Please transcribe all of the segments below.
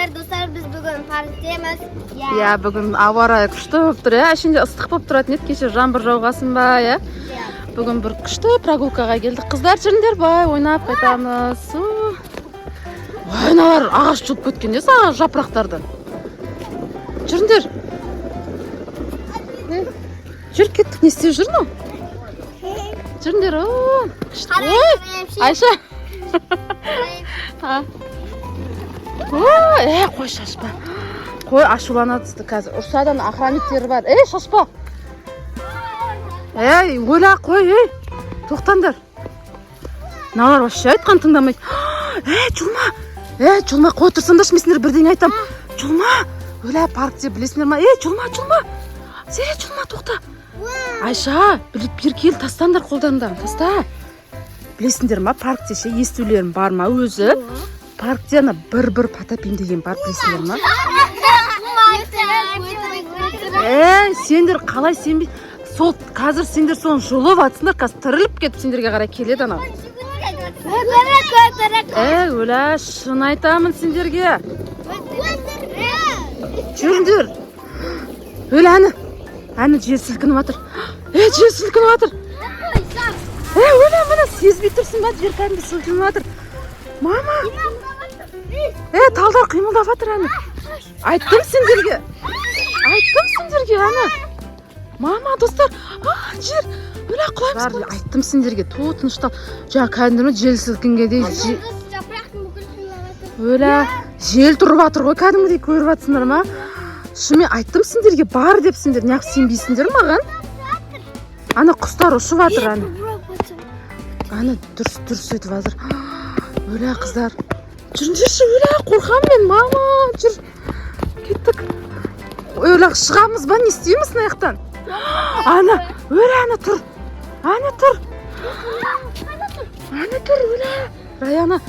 Сәлеметсіздер, достар, біз бүгін парктеміз. Иә, бүгін ауа райы күшті болып тұр, иә. Әшейінде ыстық болып тұратын еді, кеше жаңбыр жауғасын ба, иә. Бүгін бір күшті прогулкаға келдік. Қыздар, жүріңдер, былай ойнап қайтамыз. У. Ой, мыналар ағаш жұлып кеткен несі, ағаш жапырақтарды. Жүріңдер. Е, жүр, кеттік, не істеп жүр мынау? Жүріңдер, о, күшті. Ой, Айша. А. Ой, е, қой, шашпа. Қой, ашуланады қазір. Ұрсады, ана охранниктері бар. Ей, шашпа. Ей, ойла, қой, ей. Тоқтаңдар. Мыналар вообще айтқан тыңдамайды. Ей, жұлма. Ей, жұлма, қой, тұрсаңдаршы, мен сендерге бірдеңе айтам. Жұлма. Өлә, паркте білесіңдер ма? Ей, жұлма, жұлма. Зере, жұлма, тоқта. Айша, біліп бері кел, тастаңдар қолдарыңдағын, таста. Білесіңдер ма, паркте ше, естулерің бар ма өзі? Паркте ана бір-бір Потапин деген бар, білесіңдер ма? Ей, сендер қалай сенбей? Сол қазір сендер соны жұлып жатсыңдар, қазір тіріліп кетіп сендерге қарай келеді анау. Ей, өлә, шын айтамын сендерге. Жүріңдер. Өлә, әні. Әні, жер сілкініп жатыр. Ей, жер сілкініп жатыр. Ей, өлә, міне, сезбей тұрсың ба? Жер кәдімгі сілкініп жатыр. Мама. Ей, талдар қимылдап жатыр, әні. Айттым сендерге. Айттым сендерге, әні. Мама, достар, а, жер, өлә, құлаймыз. Айттым сендерге, ту, тыныштал. Жаңа кәдімгі жел сілкінгендей. Өлә, жел тұрып жатыр ғой кәдімгідей, көріп жатсыңдар ма? Шынымен айттым сендерге бар деп, сендер неғып сенбейсіңдер маған? Ана құстар ұшып жатыр, ана. Ана дүрс дүрс етіп жатыр. Өлә, қыздар. Жүріңдерші, өлә, қорқамын мен, мама, жүр. Кеттік. Өлә, шығамыз ба, не істейміз мына жақтан? Ана, өлә, ана тұр. Ана тұр. Ана тұр, өлә. Раяна,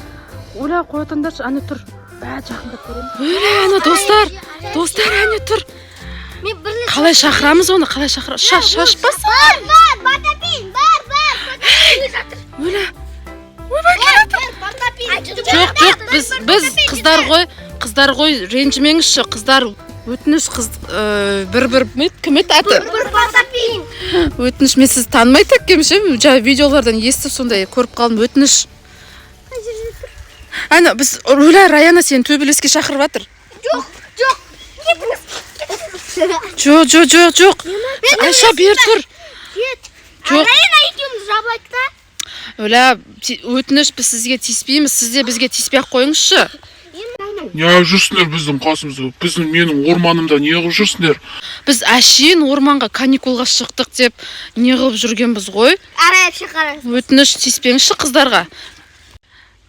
өлә, қоя тұрыңдаршы, ана тұр. Бә, жақындап көреміз. Өлә, ана, достар, достар, әне тұр. Мен бір Қалай шақырамыз оны, қалай шақыра? Шашпасын. Бар, бар, Потапин, бар, бар. Өлә. Ойбай, келе. Жоқ, жоқ, біз қыздар ғой, қыздар ғой, ренжімеңізші, қыздар, өтініш, қыз, бір бір кім еді аты? Бір Потапин. Өтініш, мен сізді танымайды екенмін ше, жаңа видеолардан естіп сондай көріп қалдым, өтініш. Әне, біз, өлә, Раяна сені төбелеске шақырып жатыр. Жоқ, жоқ. Кетіңіз. Жоқ, жоқ, жоқ, жоқ. Айша, бері тұр. Кет. Жоқ. Раяна екеуміз жабайық та. Өлә, өтініш, біз сізге тиіспейміз, сіз де бізге тиіспей ақ қойыңызшы. Неғып жүрсіңдер біздің қасымызда? Біздің, менің орманымда неғып жүрсіңдер? Біз әшейін орманға каникулға шықтық деп не қылып жүргенбіз ғой. Арай әпше, қараңыз. Өтініш, тиіспеңізші қыздарға.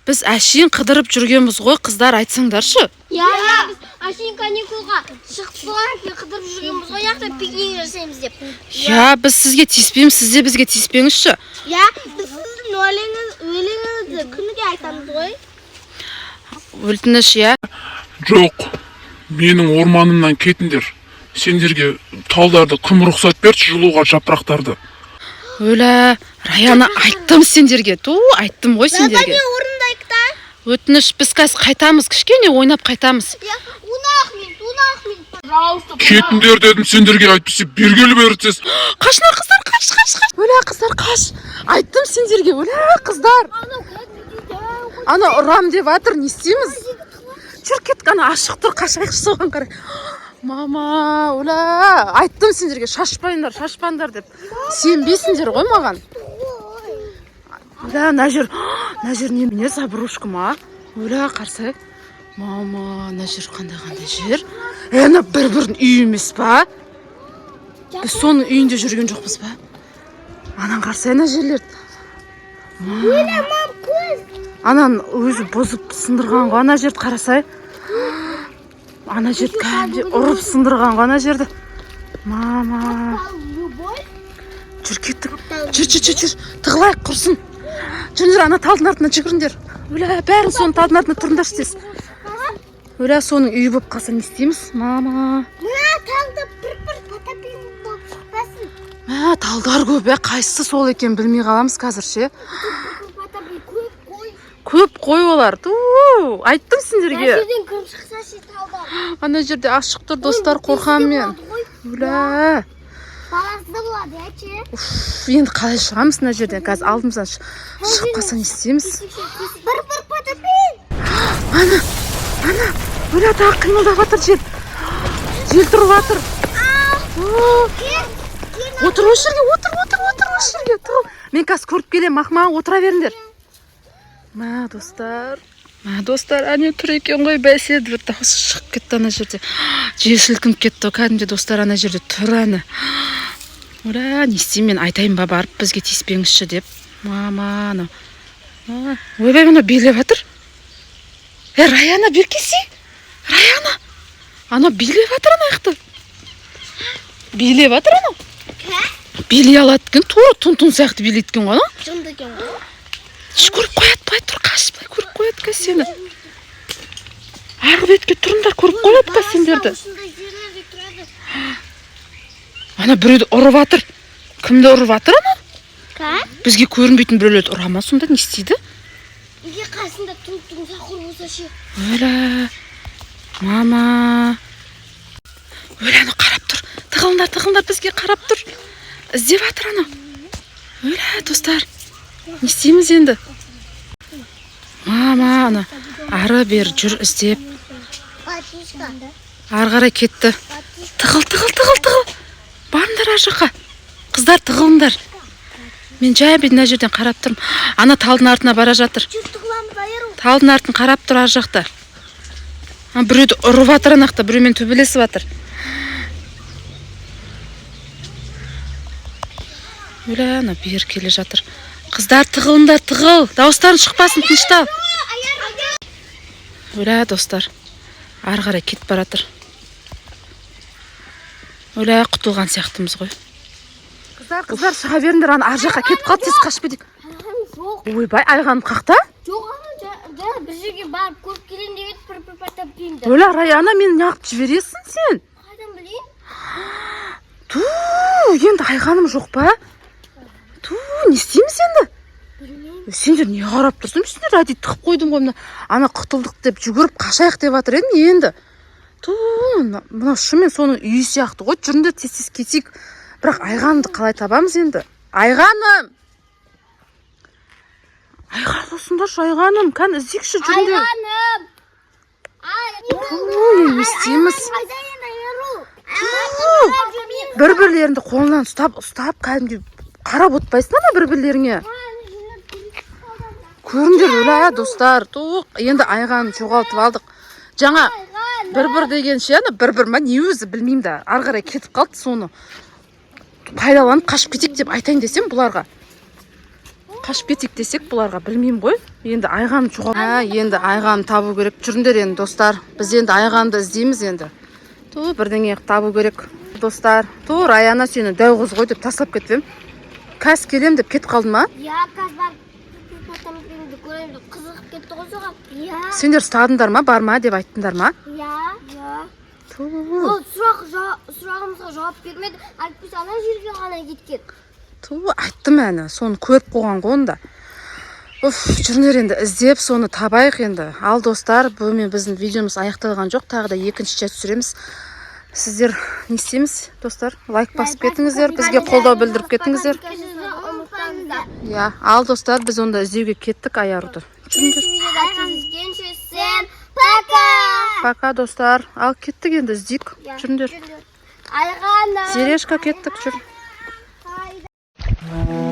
Біз әшейін қыдырып жүргенбіз ғой, қыздар, айтсаңдаршы. Иә, біз әшейін каникулға шығып болған кейін қыдырып жүргенбіз ғой, яқта пикник жасаймыз деп. Иә, біз сізге тиіспейміз, сіз де бізге тиіспеңізші. Иә, біз сіздің өлеңіңізді күніге айтамыз ғой. Өтініш, иә. Жоқ, менің орманымнан кетіңдер. Сендерге талдарды кім рұқсат берді жұлуға, жапырақтарды? Өлә, Раяна, айттым сендерге, ту, айттым ғой сендерге. Орындайық та. Өтініш, біз қазір қайтамыз, кішкене ойнап қайтамыз. Иә, 10 ақ минут, 10 ақ минут. Кетіңдер дедім сендерге, әйтпесе бергелі бері тез. Қашыңдар, қыздар, қаш, қаш, қаш. Өлә, қыздар, қаш. Айттым сендерге, өлә, қыздар. Ана ұрам деп жатыр, не істейміз? Жүр, кеттік, ана ашық тұр, қашайықшы соған қарай. Мама, өлә, айттым сендерге, шашпаңдар, шашпаңдар деп. Сенбейсіңдер ғой маған. Өлә, мына жер, мына жер немене, заброшка ма? Өлә, қарасай. Мама, мына жер қандай қандай жер? Е, ана бір бірдің үйі емес па? Біз соның үйінде жүрген жоқпыз ба? Анан қарасай, ана жерлерді. Мам, көз. Анан өзі бұзып сындырған ғой ана жерді, қарасай. Ана жерді кәдімгідей ұрып сындырған ғой ана жерді. Мама. Любой. Жүр, кеттік. Жүр, жүр, жүр, жүр. Тығылайық, құрсын. Жүріңдер, ана талдың артына жүгіріңдер. Өлә, бәрін соның талдың артына тұрыңдаршы тез. Өлә, соның үйі болып қалса не істейміз? Мама. Мына талда бір бір Потапин болып шықпасын. Мә, талдар көп, иә, қайсысы сол екенін білмей қаламыз қазір ше. Потапин көп қой. Көп қой олар. Ту, айттым Мына сендерге. жерден кіріп шықса ше талдан. Ана жерде ашық тұр, достар, қорқамын мен. Өлә. Баласы да болады, иә ше. Уф, енді қалай шығамыз мына жерден? Қазір алдымыздан шығып қалса, не істейміз? Бір бір потопил. Ана, ана, өлә, тағы қимылдап жатыр жел. Жел тұрып жатыр. О, отыр осы жерге, отыр, отыр, отыр осы жерге. Тұр. Мен қазір көріп келемін, мақма, отыра беріңдер. Мә, достар. Мә, достар, әне тұр екен ғой, бәсе, бір дауысы шығып кетті ана жерде. Жер сілкініп кетті ғой, кәдімгідей, достар, ана жерде тұр әні. Ура, не істеймін мен, айтайын ба барып, бізге тиіспеңізші деп? Мама, анау. А, ойбай, мынау билеп жатыр. Е, Раяна, бері келсей. Раяна. Анау билеп жатыр ана жақта. Билеп жатыр анау. Билей алады екен, тура тун-тун сияқты билейді екен ғой анау. Жынды екен ғой. Ш, көріп қояды, былай тұр, қаш, былай көріп қояды қазір сені. Арғы бетке тұрыңдар, көріп қояды қазір сендерді. Осындай жерлерде тұрады. Ана біреуді ұрып жатыр. Кімді ұрып жатыр ана? Ка? Бізге көрінбейтін біреулерді ұра ма сонда, не істейді? Егер қасында туң-туң сахур болса ше. Өлә, мама. Өлә, анау қарап тұр. Тығылыңдар, тығылыңдар, бізге қарап тұр. Іздеп жатыр анау. Өлә, достар. Не істейміз енді? Мама, ана ары бері жүр іздеп. Батишка. Ары қарай кетті. Тығыл, тығыл, тығыл, тығыл. Барыңдар ар жаққа. Қыздар, тығылыңдар. Мен жай мына жерден қарап тұрмын. Ана талдың артына бара жатыр. Жүр, тығыламыз, Айару. Талдың артын қарап тұр ар жақта. А, біреуді ұрып жатыр ана жақта, біреумен төбелесіп жатыр. Өлә, ана бері келе жатыр. Қыздар, тығылыңдар, тығыл. Дауыстарың шықпасын, тыныштал. Өлә, достар. Ары қарай кетіп бара жатыр. Өлә, құтылған сияқтымыз ғой. Қыздар, қыздар, шыға беріңдер, ана ар жаққа кетіп қалды, тез қашып кетейік. Жоқ. Ойбай, Айғаным қақта? Жоқ, ана жаңа бір жерге барып көріп келейін деп еді, бір бір потопилді. Өлә, Раяна, мені неғып жібересің сен? Қайдан білейін? Ту, енді Айғаным жоқ па? Ту, не істейміз енді? Білмеймін. Сендер не қарап тұрсың? Сендер әдейі тығып қойдым ғой мына. Ана құтылдық деп жүгіріп қашайық деп жатыр едім енді. Ту, мынау шынымен соның үйі сияқты ғой. Жүріңдер, тез тез кетейік. Бірақ Айғанымды қалай табамыз енді? Айғаным! Айғаным, осындашы, Айғаным, кәні іздейікші, жүріңдер. Айғаным! Ту, енді не істейміз? Қайда енді, Айару? Бір-бірлеріңді қолынан ұстап, ұстап, кәдімгідей қарап отпайсыңдар ма бір-бірлеріңе? Көріңдер, өлә, достар, туқ, енді Айғанын жоғалтып алдық. Жаңа бір-бір дегенше, ана бір-бір ма, не өзі білмеймін да, ары қарай кетіп қалды, соны пайдаланып қашып кетейік деп айтайын десем бұларға. Қашып кетейік десек бұларға, білмеймін ғой. Енді Айғанын жоғал... Ә, енді Айғанын табу керек. Жүріңдер енді, достар. Біз енді Айғанды іздейміз енді. Ту, бірдеңе табу керек. Достар, ту, Раяна, сені дәу қыз ғой деп тастап кетіп едім. Қазір келем деп кетіп қалды ма? Иә, қазір барып бір потопилді көремін деп қызығып кетті ғой соған. Иә. Сендер ұстадыңдар ма, бар ма деп айттыңдар ма? Иә. Иә. Ту. Ол сұрақ сұрағымызға жауап бермеді. Әйтпесе ана жерге ғана кеткен. Ту, айттым әні, соны көріп қойған ғой онда. Уф, жүріңдер енді іздеп соны табайық енді. Ал, достар, бұнымен біздің видеомыз аяқталған жоқ. Тағы да екінші часть түсіреміз. Сіздер не істейміз, достар? Лайк басып кетіңіздер, бізге қолдау білдіріп кетіңіздер. Ұмытпаңыздар. Иә, ал, достар, біз онда іздеуге кеттік Аяруды. Жүріңдер. Келесі видеода кездескенше, всем пока! Пока, достар. Ал, кеттік енді, іздейік. Жүріңдер. Айғаным. Зерешка, кеттік, жүр. Айда.